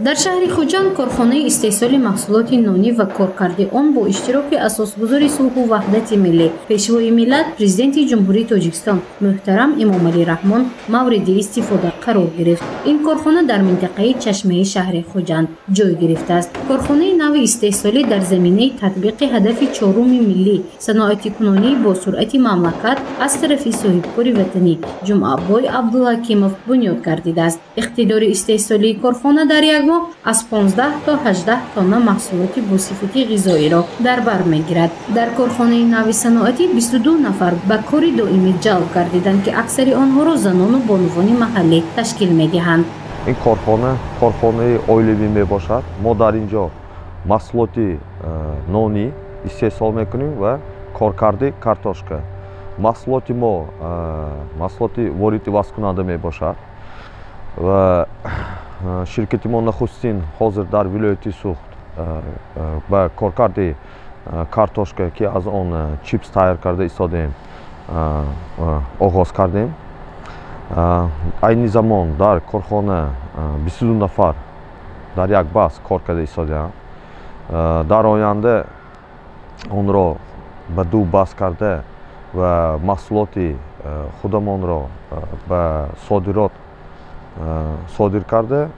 Дар шаҳри Хуҷанд корхонаи истеҳсоли маҳсулоти нонӣ ва коркарди он бо иштироки асосгузори сулҳу ваҳдати миллӣ, Пешвои миллат, Президенти Ҷумҳурии Тоҷикистон муҳтарам Эмомалӣ Раҳмон мавриди истифода қарор гирифт. Ин корхона дар минтақаи Чашмаи шаҳри Хуҷанд ҷой гирифтааст. Корхонаи нави истеҳсолӣ дар заминаи татбиқи ҳадафи чоруми миллӣ, саноатикунонии босуръати мамлакат аз тарафи соҳибкори ватанӣ Ҷумъабой Абдулҳакимов бунёд гардидааст. Иқтидори истеҳсолии корхона дар як моҳ аз 15 то 18 тонна маҳсулоти босифати ғизоиро дар бар мегирад. Дар корхонаи нави саноатӣ 22 нафар ба кори доимӣ ҷалб гардиданд, ки аксари онҳоро занону бонувони маҳаллӣ ташкил медиҳанд. Ин корхона корхонаи оилавӣ мебошад. Мо дар ин ҷо маҳсулоти нонӣ истеҳсол мекунем ва коркарди картошка. Маҳсулоти мо маҳсулоти ворид ивазкунанда мебошад ва ширкати мо нахустин ҳозир дар вилояти Суғд ба коркарди картошка, ки аз он чипс тайёр карда истодаем, оғоз кардем. Айни замон дар корхона 22 нафар дар як бас кор карда истодаанд. Дар оянда онро ба ду бас карда ва маҳсулоти худамонро ба содирот содир карда,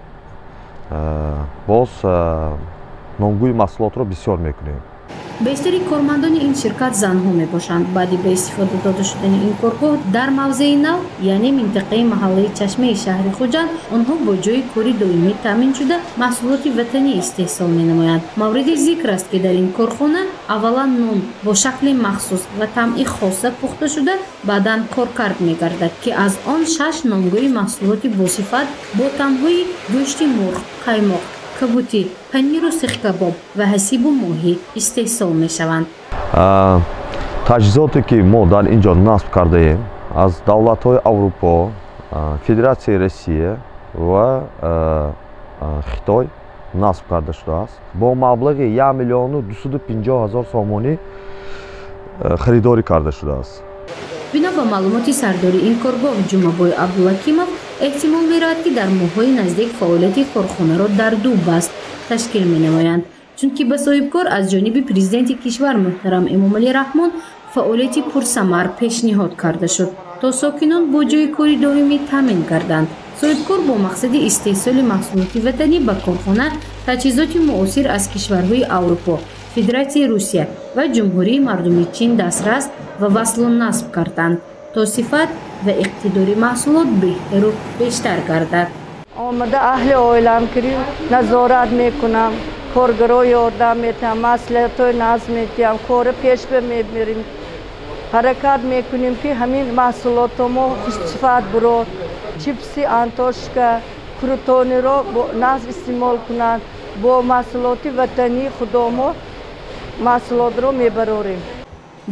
боз номгӯи маҳсулотро бисёр мекунем. Бештари кормандони ин ширкат занҳо мебошанд. Баъди ба истифода дода шудани ин коргоҳ дар мавзеи нав, яъне минтақаи маҳаллаи Чашмаи шаҳри Хуҷанд, онҳо бо ҷойи кори доимӣ таъмин шуда, маҳсулоти ватанӣ истеҳсол менамоянд. Мавриди зикр аст, ки дар ин корхона аввалан нон бо шакли махсус ва таъми хоса пухта шуда, баъдан коркард мегардад, ки аз он шаш номгӯи маҳсулоти босифат бо таъмҳои гӯшти мурғ, қаймоқ, кабутӣ, паниру сихкабоб ва ҳасибу моҳӣ истеҳсол мешаванд. Таҷҳизоте, ки мо дар ин ҷо насб кардаем, аз давлатҳои Аврупо, Федератсияи Россия ва Хитой насб карда шудааст. Бо маблағи 1 250 000 сомонӣ харидорӣ карда шудааст. Бино ба маълумоти сардори ин коргоҳ Ҷумъабой Абдулҳакимов, эҳтимол меравад, ки дар моҳҳои наздик фаъолияти корхонаро дар ду баст ташкил менамоянд, чунки ба соҳибкор аз ҷониби Президенти кишвар муҳтарам Эмомалӣ Раҳмон фаъолияти пурсамар пешниҳод карда шуд, то сокинон бо ҷойи кори доимӣ таъмин гарданд. Соҳибкор бо мақсади истеҳсоли маҳсулоти ватанӣ ба корхона таҷҳизоти муосир аз кишварҳои Аврупо, Федератсияи Русия ва Ҷумҳурии Мардумии Чин дастрас ва васлу насб карданд, то сифат ва иқтидори маҳсулот беҳтару бештар гардад. Омада аҳли оилам кирим, назорат мекунам, коргаро ёрдам метиҳам, маслиҳатҳои нағз метиҳам, кора пеш мебарем, ҳаракат мекунем, ки ҳамин маҳсулото мо хушсифат бурод, чипси Антошка, крутониро нағз истеъмол кунанд. Бо маҳсулоти ватании худомо маҳсулотро мебарорем.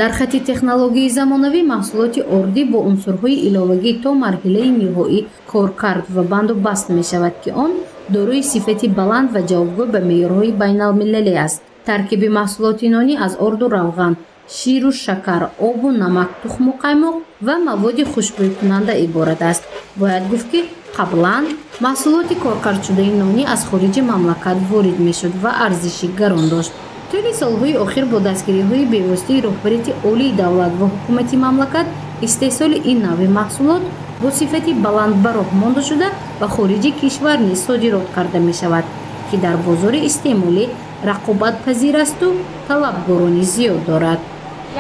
Дар хати технологияи замонавӣ маҳсулоти ордӣ бо унсурҳои иловагӣ то марҳилаи ниҳоӣ коркард ва банду баст мешавад, ки он дорои сифати баланд ва ҷавобгӯ ба меъёрҳои байналмилалӣ аст. Таркиби маҳсулоти нонӣ аз орду равған, ширу шакар, обу намак, тухму қаймоқ ва маводи хушбӯйкунанда иборат аст. Бояд гуфт, ки қаблан маҳсулоти коркардшудаи нонӣ аз хориҷи мамлакат ворид мешуд ва арзиши гарон дошт. Тӯли солҳои охир бо дастгириҳои бевоситаи роҳбарияти олии давлат ва ҳукумати мамлакат истеҳсоли ин навъи маҳсулот бо сифати баланд ба роҳ монда шуда, ба хориҷи кишвар низ содирот карда мешавад, ки дар бозори истеъмолӣ рақобатпазир асту талабгорони зиёд дорад.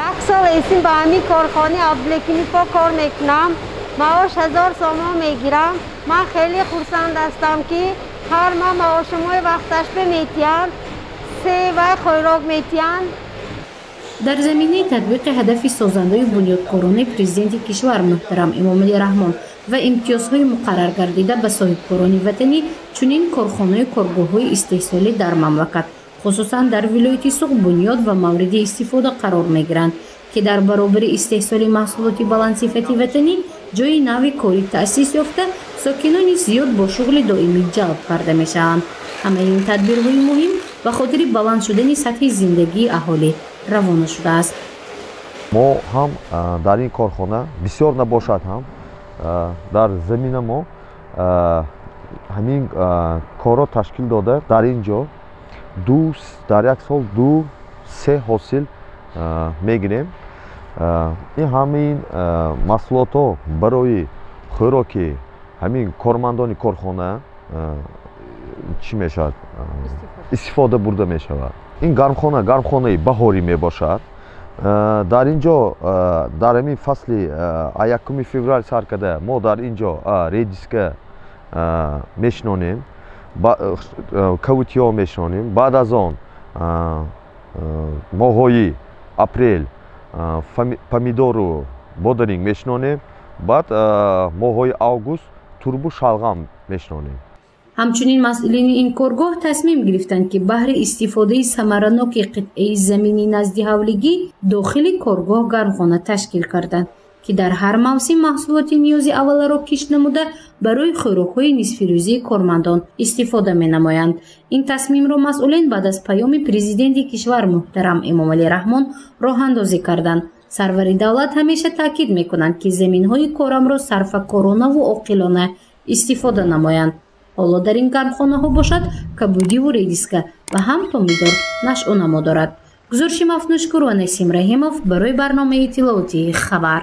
Як сол эсим ба ҳамин корхонаи Абдулҳакимовҳо кор мекунам, маош 1000 сомон мегирам. Ман хеле хурсанд ҳастам, ки ҳар моҳ маошумои вақташ беметиҳанд, се вай хӯрок метиҳанд. Дар заминаи татбиқи ҳадафи созандаи бунёдкоронаи Президенти кишвар муҳтарам Эмомалӣ Раҳмон ва имтиёзҳои муқарраргардида ба соҳибкорони ватанӣ, чунин корхонаю коргоҳҳои истеҳсолӣ дар мамлакат, хусусан дар вилояти Суғд, бунёд ва мавриди истифода қарор мегиранд, ки дар баробари истеҳсоли маҳсулоти баландсифати ватанӣ ҷойи нави корӣ таъсис ёфта, сокинони зиёд бо шуғли доимӣ ҷалб карда мешаванд. Ҳамаи ин тадбирҳои муҳим ба хотири баланд шудани сатҳи зиндагии аҳолӣ равона шудааст. Мо ҳам дар ин корхона бисёр набошад ҳам, дар замина мо Ҳамин корро ташкил дода, дар ин ҷо дар як сол ду се ҳосил мегирем. Ин ҳамин маҳсулотҳо барои хӯроки ҳамин кормандони корхона чӣ мешавад, истифода бурда мешавад. Ин гармхона гармхонаи баҳорӣ мебошад. Дар ин ҷо дар ҳамин фасли 1 феврал сар карда, мо дар ин ҷо редиска мешинонем, кабутиҳо мешинонем. Баъд аз он моҳҳои апрел помидору бодринг мешинонем, баъд моҳҳои август турбу шалғам мешинонем. Ҳамчунин масъулини ин коргоҳ тасмим гирифтанд, ки баҳри истифодаи самараноки қитъаи замини назди ҳавлигӣ дохили коргоҳ гармхона ташкил карданд, ки дар ҳар мавсим маҳсулоти ниёзи авваларо кишт намуда, барои хӯрокҳои нисфирӯзии кормандон истифода менамоянд. Ин тасмимро масъулин баъд аз паёми Президенти кишвар муҳтарам Эмомалӣ Раҳмон роҳандозӣ карданд. Сарвари давлат ҳамеша таъкид мекунанд, ки заминҳои корамро сарфакоронаву оқилона истифода намоянд. Ҳоло дар ин гармхонаҳо бошад, кабудиву редиска ва ҳам помидор нашъунамо дорад. Гузориши Мафнушкур ва Насим Раҳимов барои барномаи иттилоотии «Хабар».